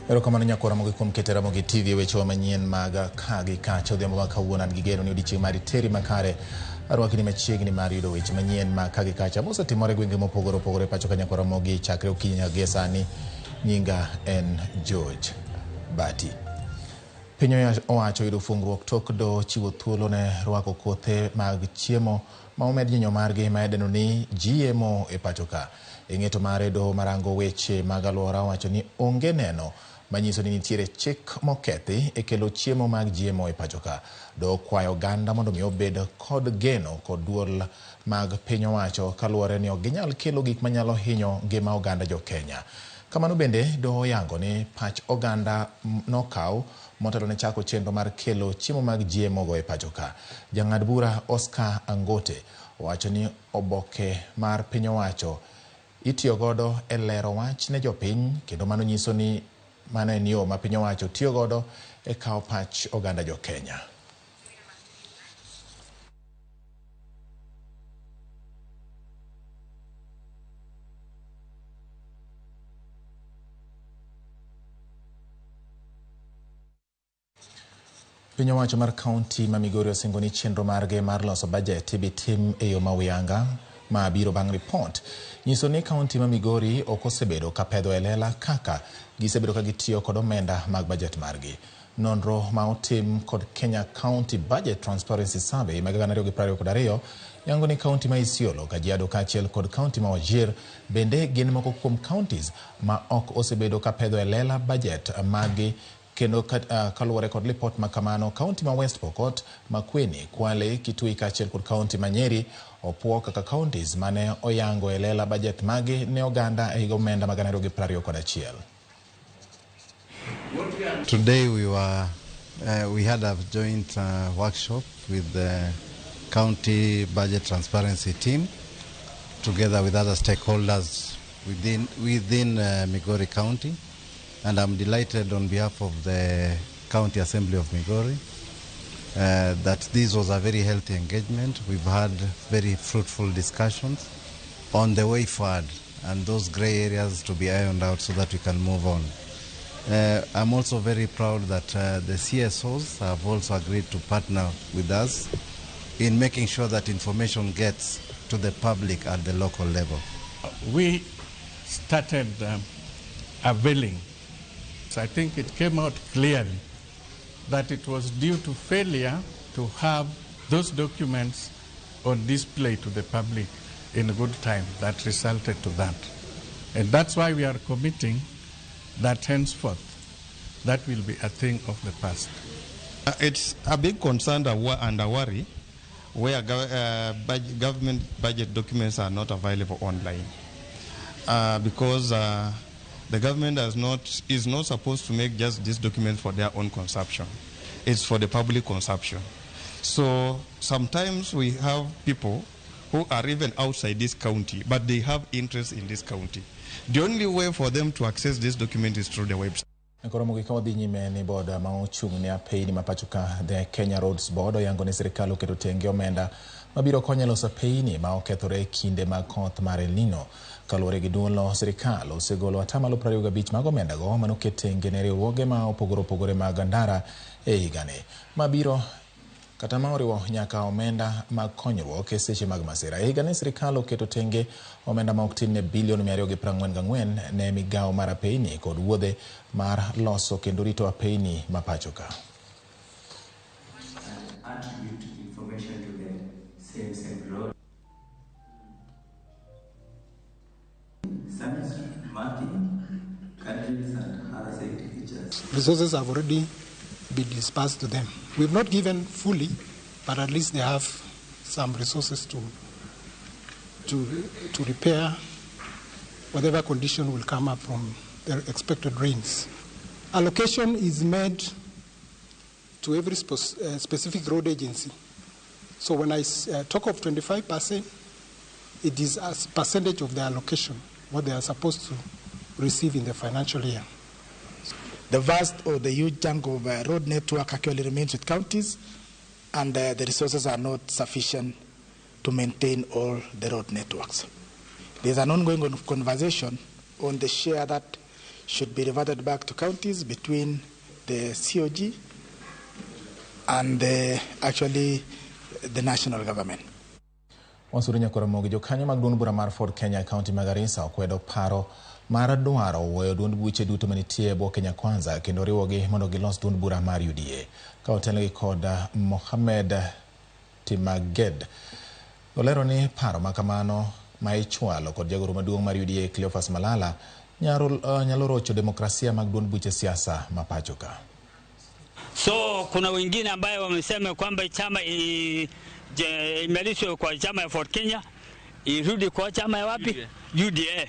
Erokamano nyakwara Ramogi kuom keto Ramogi TV e wechewa manyien mag ka gi kacha. Odhiambo ma kawuono an gi geno ni odiechieng' mari teri makare. Arwakni machiegni mar yudo weche manyien mag ka gi kacha mosetimore e gwenge mopogore opogore pacho ka nyakwara Ramogi chakre okinyi nyaka gie sani. Nyinga en George Bati. Piny owacho yudo fungruok tok doho chiwo thuolo ne rwako kothe mag chiemo ma omed nyinyo margi ma idendo ni GMO e pacho ka. E ng'eto mare doho marango weche mag alwora owacho ni onge neno manyiso ni nitiere chik mokethi e kelo chiemo mag GMO e pacho ka. Doho kwayo oganda mondo mi obed kod geno kod duol mag piny owacho kaluwore ni ok ginyal kelo gik manyalo hinyo ngima oganda jo Kenya. Kamano bende doho oyango ni pach oganda nokaw motelo ne chako chenro mar kelo chiemo mag GMO go e pacho ka. Jang'ad bura Oscar Angote owacho ni oboke mar piny owacho itiyo godo e lero wach ne jopiny kendo mano nyiso ni mano en yo ma piny owacho tiyo godo e kawo pach oganda jo Kenya. Piny owacho mar kaunti ma Migori osingo ni chenro margi mar loso bajet ibi tim e yo ma uyanga ma biro bang' ripot nyiso ni kaunti ma Migori ok osebedo ka pedho e lela kaka gisebedo ka gitiyo kod omenda mag bajet margi. Nonro ma otim kod Kenya County Budget Transparency Survey mag 2022 yango ni kaunti ma Isiolo, Kajiado kaachiel kod kaunti ma Wajir bende gin moko kuom counties ma ok osebedo ka pedho e lela bajet maggi kendo kaluwore kod lipot ma kamano, kaunti ma West Pokot, Makueni, Kwale, Kitui kaachiel kod kaunti ma Nyeri opuo kaka counties mane oyango e lela bajet magi ne oganda e higa omenda mag 2021. Today we had a joint workshop with the County Budget Transparency team, together with other stakeholders within Migori County, and I'm delighted on behalf of the County Assembly of Migori that this was a very healthy engagement. We've had very fruitful discussions on the way forward and those gray areas to be ironed out so that we can move on. I'm also very proud that the CSOs have also agreed to partner with us in making sure that information gets to the public at the local level. We started availing. So I think it came out clearly that it was due to failure to have those documents on display to the public in good time that resulted to that. And that's why we are committing that henceforth, that will be a thing of the past. It's a big concern and a worry where government budget documents are not available online, because the government is not supposed to make just these documents for their own consumption. It's for the public consumption. So sometimes we have people who are even outside this county, but they have interest in this county. The only way for them to access this document is through the website. Koro mogik ka wadhi nyime ni board ma ochung' ne apeyni ma pacho ka, the Kenya Roads Board, oyango ni sirikal oketo tenge omenda mabiro konyo e loso apeyni ma okethore e kinde mag koth mar El Nino. Kaluwore gi duolno, sirikal osegolo atamalo 25 mag omendago manoket tenge ne riwruoge ma opogore opogore mag ndara e higani mabiro kata ma oriwo nyaka omenda mag konyruok e seche mag masira. E higani sirikal oketo tenge omenda ma ok tin ne bilion 244 ne migawo mar apeyni kod wuodhe mar loso kendo rito apeyni ma pacho ka. Attribute information to the same road. Marking, countries and other safety features. Resources have already been dispersed to them. We've not given fully, but at least they have some resources to repair whatever condition will come up from the expected rains. Allocation is made to every specific road agency. So when I talk of 25%, it is a percentage of the allocation, what they are supposed to receive in the financial year. The vast or the huge chunk of road network actually remains with counties, and the resources are not sufficient to maintain all the road networks. There's an ongoing conversation on the share that should be reverted back to counties between the COG and actually the national government. Wasuri Nyakoromogi jokanyo mag duond bura mar Ford Kenya e kaunti ma Garissa okwedo paro mar dwaro weyo duond buche duto manitie e bwo Kenya Kwanza kendo riwogi mondo gilos duond bura mar UDA. Ka otelnegi kod Mohamed Timaged, olero ni paro ma kamano ma ichwalo kod jagoro maduong' mar UDA Cleophas Malala nyalo rocho demokrasia mag duond buche siasa ma pacho ka. So kuna wengine ambayo wamesema kwamba chama imelishwe kwa chama ya Ford Kenya irudi kwa chama ya wapi? UDA.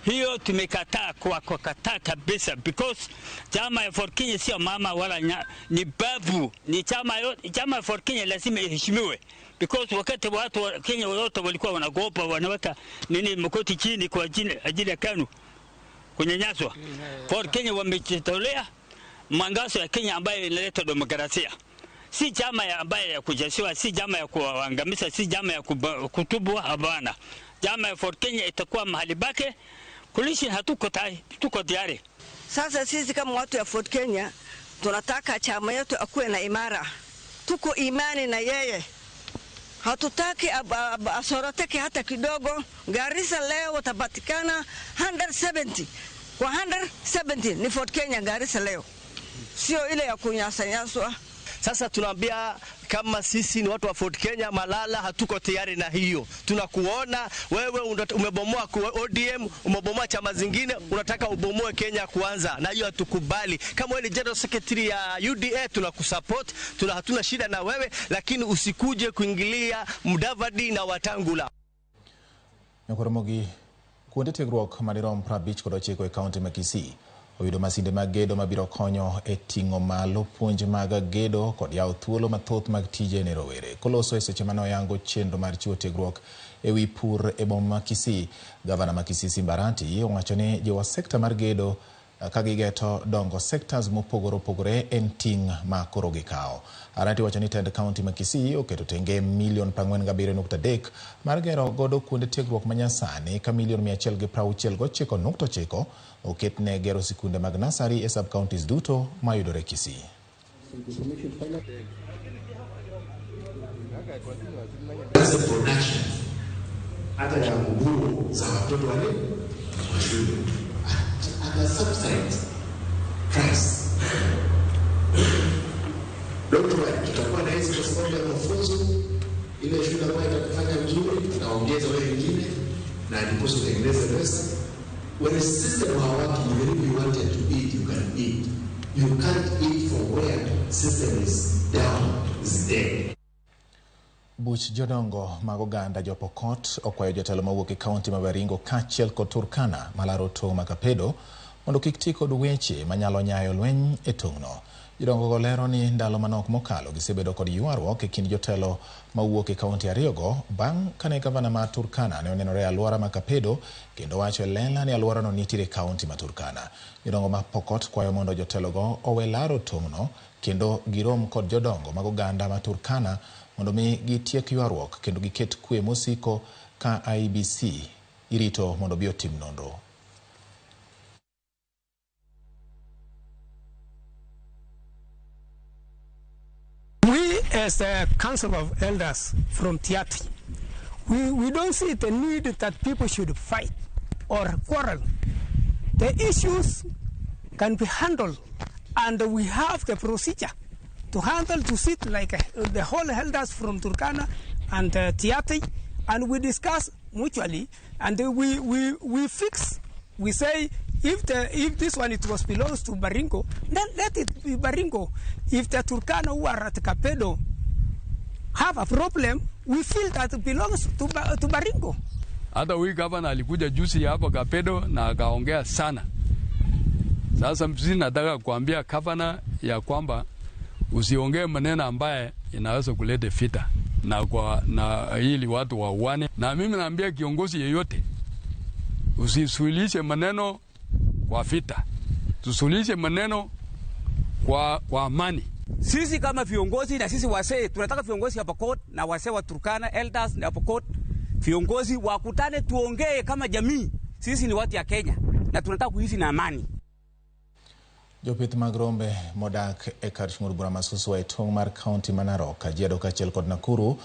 Hiyo tumekataa kwa kukataa kabisa, because chama ya Ford Kenya sio mama wala ni babu, ni chama yote. Chama ya Ford Kenya lazima iheshimiwe, because wakati watu wa Kenya wote walikuwa wanagopa wanaweka nini mkoti chini kwa ajili ya KANU kunyanyaswa, Ford Kenya wamejitolea mwangazo ya Kenya ambayo inaleta demokrasia. Si chama ya ambayo ya kujasiwa, si chama ya kuangamiza, si chama ya kutubwa, hapana. Chama ya Ford Kenya itakuwa mahali pake. Kulishi hatuko tayari, tuko tayari. Sasa sisi kama watu ya Ford Kenya tunataka chama yetu akuwe na imara. Tuko imani na yeye. Hatutaki asoroteke hata kidogo. Garissa leo watapatikana 170. Kwa 170 ni Ford Kenya Garissa leo. Sio ile ya kunyasanyaswa. Sasa tunaambia kama sisi ni watu wa Ford Kenya, Malala hatuko tayari na hiyo. Tunakuona wewe umebomoa ODM, umebomoa chama zingine, unataka ubomoe Kenya Kwanza, na hiyo hatukubali. Kama wewe ni General Secretary ya UDA tunakusupport, hatuna shida na wewe, lakini usikuje kuingilia Mudavadi na Wetangula. Nyakoromogi kuonde tiegruok madirom 59 e kaunti ma Kisii oyudo masinde mag gedo mabiro konyo e ting'o malo puonj mag gedo kod yawo thuolo mathoth mag tije ne rowere. Koloso e seche mane oyango chenro mar chiwo tiegruok e wi pur e boma ma Kisii, gavana ma Kisii Simba Arati owacho ni jiwo sekta mar gedo ka gigeto dongo sectors mopogore opogore en ting' ma koro gikawo. Arati wacho ni tend kaunti ma Kisii oketo tenge milion 47.3 mar gero godo kuonde tiegruok manyasani ka milion 169.9 oket ne gero sikunde mag nasari e sub counties duto mayudore Kisii. Production hata ya nguo za watoto wale wa shule at a subsidized price. Don't worry, tutakuwa na hizi kwa sababu ya mafunzo. Ile shule ambayo itakufanya vizuri tunaongeza wale wengine na ndiposa utengeneze pesa. When a system haworking, even if you wanted to eat, you can eat. You can't eat from where system is down, is dead. Buch jodongo mag oganda jo Pokot okwayo jotelo mawuok e kaunti ma Baringo kaachiel kod Turkana malaro tong' ma Kapedo mondo kik ti kod weche manyalo nyayo lweny e tong'no. Jodongo go lero ni ndalo manok mokalo gisebedo kod ywaruok e kind jotelo mawuok e kaunti ariyogo bang' kane gavana ma Turkana ne onenore e alwora ma Kapedo kendo wacho e lela ni alworano nitiere e kaunti ma Turkana. Jodongo ma Pokot kwayo mondo jotelogo owe laro tong'no kendo girom kod jodongo mag oganda ma Turkana mondo mi gitiek ywaruok kendo giket kwe mosiko ka IEBC irito mondo bi otim nonro. We as a Council of Elders from Tiaty, we don't see the need that people should fight or quarrel. The issues can be handled, and we have the procedure to handle, to sit like the whole elders from Turkana and Tiaty, and we discuss mutually, and we fix. We say if this one it was belongs to Baringo, then let it be Baringo. If the Turkana who are at Kapedo have a problem, we feel that it belongs to Baringo. Hata huyu gavana alikuja juzi hapa Kapedo na akaongea sana. Sasa mimi nataka kuambia gavana ya kwamba usiongee maneno ambaye inaweza kuleta vita na kwa na ili watu wauane. Na mimi naambia kiongozi yeyote usisuluhishe maneno kwa vita, tusuluhishe maneno kwa amani. Sisi kama viongozi na sisi wasee tunataka viongozi hapa Pokot na wasee wa Turkana elders na Pokot, viongozi wakutane tuongee kama jamii. Sisi ni watu ya Kenya na tunataka kuishi na amani. Jopith mag rombe modak e kar chung' od bura ma Suswa e tong' mar kaunti ma Narok, Kajiado kaachiel kod Nakuru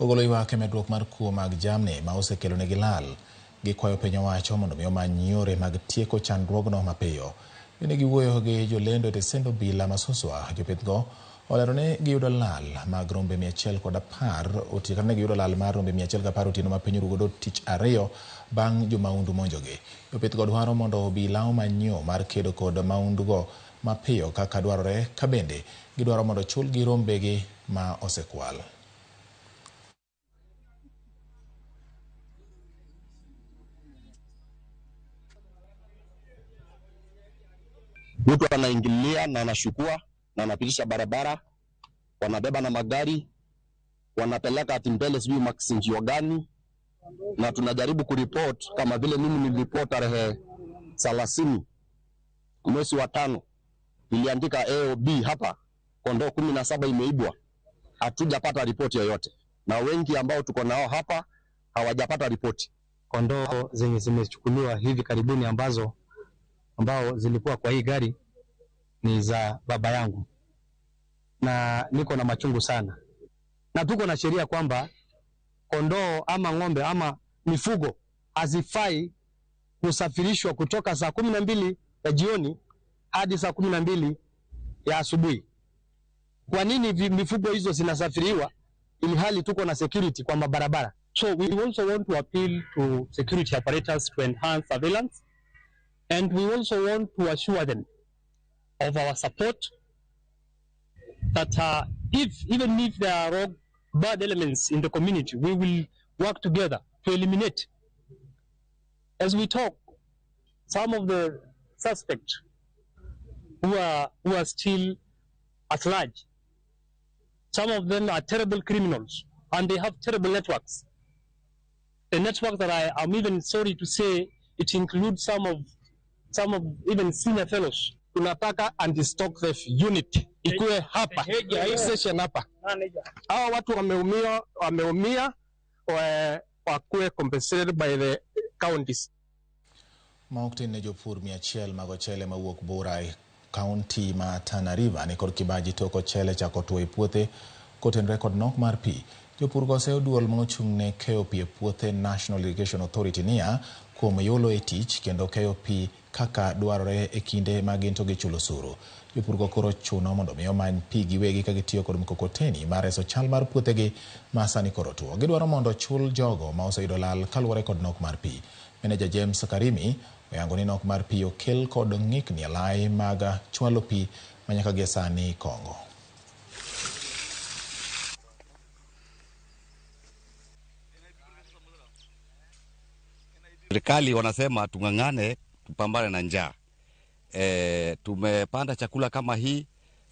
ogolo ywak e medruok mar kuo mag jamni ma osekelonegi lal. Gikwayo piny owacho mondo mi omany yore mag tieko chandruogno mapiyo. Bende giwuoyo gi jolendo e tesend obila ma Suswa. Jopith go olero ni giyudo lal mag rombe 110 otieno kata ne giyudo lal mar rombe 110 otieno ma piny orugodo tich ariyo bang' jomaundu monjogi. Jopith go dwaro mondo obila omany yo mar kedo kod maundu go mapiyo kaka dwarore ka bende gidwaro mondo chulgi rombegi ma osekwal. Mtu anaingilia na anashukua na anapitisha barabara, wanabeba na magari, wanapeleka ati mbele, sijui machinjio gani, na tunajaribu kuripot kama vile mimi niliripot tarehe 30 mwezi wa 5, niliandika AOB hapa, kondoo 17 imeibwa. Hatujapata ripoti yoyote, na wengi ambao tuko nao hapa hawajapata ripoti. Kondoo zenye zimechukuliwa hivi karibuni ambao zilikuwa kwa hii gari ni za baba yangu, na niko na machungu sana, na tuko na sheria kwamba kondoo ama ng'ombe ama mifugo hazifai kusafirishwa kutoka saa 12 ya jioni hadi saa 12 ya asubuhi. Kwa nini mifugo hizo zinasafiriwa ili hali tuko na security kwa mabarabara? So we also want to appeal to security apparatus to enhance surveillance, and we also want to assure them of our support that even if there are rogue bad elements in the community, we will work together to eliminate. As we talk, some of the suspects who are still at large, some of them are terrible criminals and they have terrible networks. The network that I am even sorry to say, it includes some of even senior fellows. Tunataka anti-stock theft unit ikuwe hapa, station hapa. Hawa watu wameumia wakuwe compensated by the counties. Maok tin ne jopur 100 mag ochele mawuok Bura e kaunti ma Tana River ni kod kibaji tok ochele chako tuo e puothe kotenore kod nok mar pi. Jopur go oseyo duol mochung' ne keyo pi e puothe National Irrigation Authority NIA kuom yolo e tich kendo keyo pi kaka dwarore e kinde ma gin to gichulo osuru. Jopur go koro chuno mondo mi omany pi giwegi ka gitiyo kod mkokoteni mar reso chal mar puothegi ma sani koro tuo. Gidwaro mondo chul jogo ma oseyudo lal kaluwore kod nok mar pi. Meneja James Karimi oyango ni nok mar pi okel kod ng'ikni e lai mag chwalo pi ma nyaka gie sani Kongo. Serikali wanasema tung'ang'ane tupambane na njaa. Tumepanda chakula kama hii,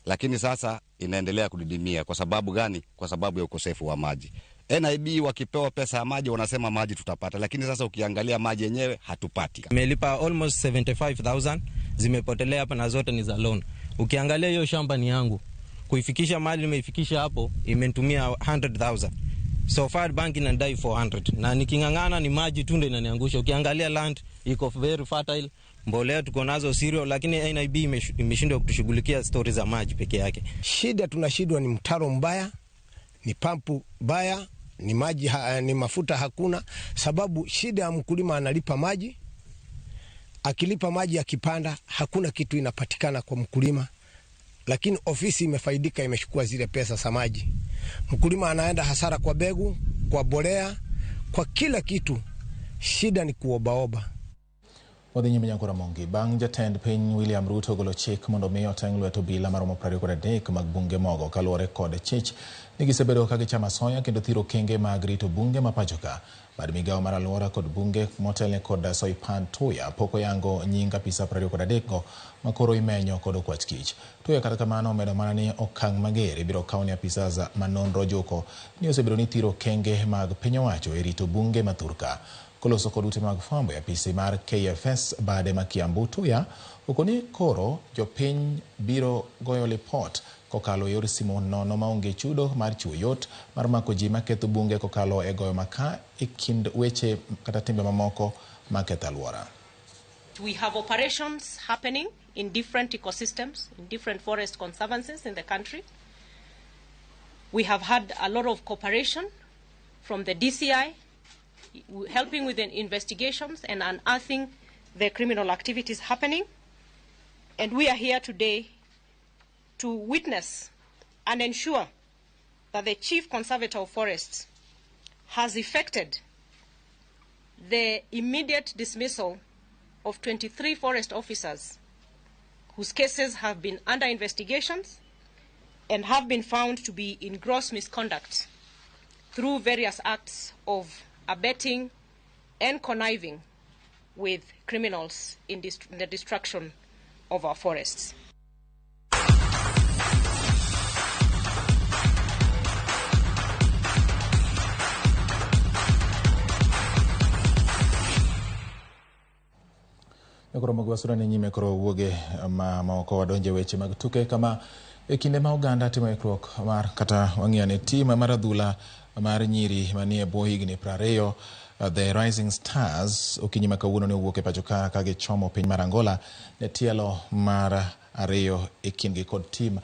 lakini sasa inaendelea kudidimia. Kwa sababu gani? Kwa sababu ya ukosefu wa maji. NIB wakipewa pesa ya maji wanasema maji tutapata, lakini sasa ukiangalia maji yenyewe hatupati. Nimelipa almost 75,000 zimepotelea hapa na zote ni za loan. Ukiangalia hiyo shamba ni yangu. Kuifikisha mali nimeifikisha hapo imenitumia 100,000. So far bank inadai 400 na nikingangana ni maji tu ndio inaniangusha. Ukiangalia land iko very fertile, mbolea tuko nazo cereal, lakini NIB imeshindwa kutushughulikia stories za maji peke yake. Shida tunashindwa ni mtaro mbaya, ni pampu mbaya, ni maji ni mafuta hakuna, sababu shida ya mkulima analipa maji, akilipa maji akipanda hakuna kitu inapatikana kwa mkulima. Lakini ofisi imefaidika, imechukua zile pesa za maji. Mkulima anaenda hasara kwa begu, kwa bolea, kwa kila kitu. Shida ni kuobaoba. Wadhi nyime nyakora Mongi, bang' jatend piny William Ruto ogolo chik mondo mi oteng' lwet obila maromo 23 mag bunge mogo kaluwore kod chich ni gisebedo ka gichamo asoya kendo thiro okenge mag rito bunge ma pacho ka. Bad migawo mar alwora kod bunge motelne kod Soipan Tuya pok oyango nying apisa 23 go makoro imenyo kod okwach kich. Tuya kata kamano omedo mana ni okang' mager ibiro kaw ne apisa ma nonro juko ni osebedo ni thiro okenge mag piny owacho e rito bunge ma thurka. Koloso kod ute mag fwambo e apisi mar KFS bade ma Kiambu, Tuya okoni koro jopiny biro goyo lipot kokalo e yor simu nono maonge chudo mar chiwo yot mar mako ji maketho bunge kokalo e goyo maka e kind weche kata timbe mamoko maketho alwora. We have operations happening in different ecosystems, in different forest conservancies in the country. We have had a lot of cooperation from the DCI, helping with the investigations and unearthing the criminal activities happening. And we are here today to witness and ensure that the Chief Conservator of Forests has effected the immediate dismissal of 23 forest officers whose cases have been under investigations and have been found to be in gross misconduct through various acts of abetting and conniving with criminals in the destruction of our forests. Koro mogo ni nyime koro wuoge ma moko wadonje weche mag tuke kama e kinde ma oganda timo ikruok mar kata wang'iyo ne tim mar adhula mar nyiri manie bwo higni 20 The Rising Stars okinyi ma kawuono ne owuok e pacho ka ka gichomo piny mar Angola ne tielo mar ariyo e kindgi kod tim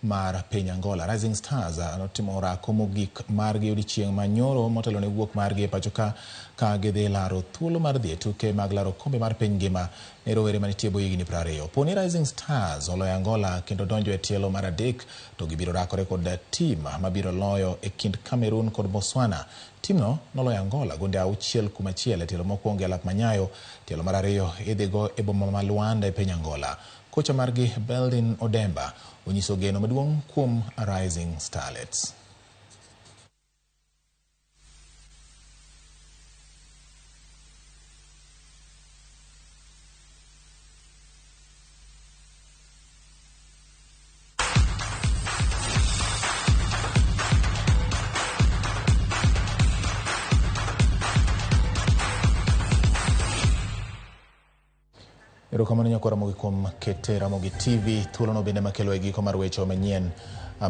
mar piny Angola. Rising Stars notimo orako mogik margi odiechieng' manyoro motelo ne wuok margi e pacho ka ka gidhi laro thuolo mar dhi e tuke mag laro kombe mar piny ngima ne rowere manitie e bwo higni 20. Poni Rising Stars oloyo Angola kendo donjo e tielo mar adek to gibiro rakore kod tim mabiro loyo e kind Cameroon kod Botswana. Timno noloyo Angola gonde 6-1 e tielo mokwongo e alap manyayo. Tielo mar ariyo idhi go e boma ma Luanda e piny Angola. Kocha margi Beldin Odemba onyiso geno maduong' kuom Rising Starlets. Erokamano nyakwara Ramogi kuom kete Ramogi TV thuolono bende makelo e giko mar weche manyien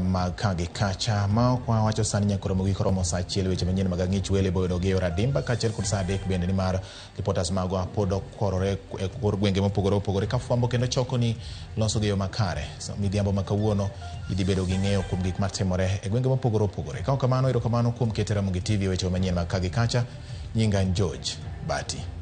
mag ka gi kacha ma ok wawacho sani nyakwara Ramogi koromo saa 1 weche manyien mag ang'ich wele boyudo gi yor adimba kaachiel kod saa 3 bende nimar reporters magwa pod okworore e kor gwenge mopogore opogore ka fwambo kendo choko ni loso gi yo makare. So, midhiambo ma kawuono idhi bedo gi ng'eyo kuom gik matimore e gwenge mopogore opogore. Ka ok kamano, erokamano kuom kete Ramogi TV weche manyien mag ka gi kacha. Nyinga en George Bati.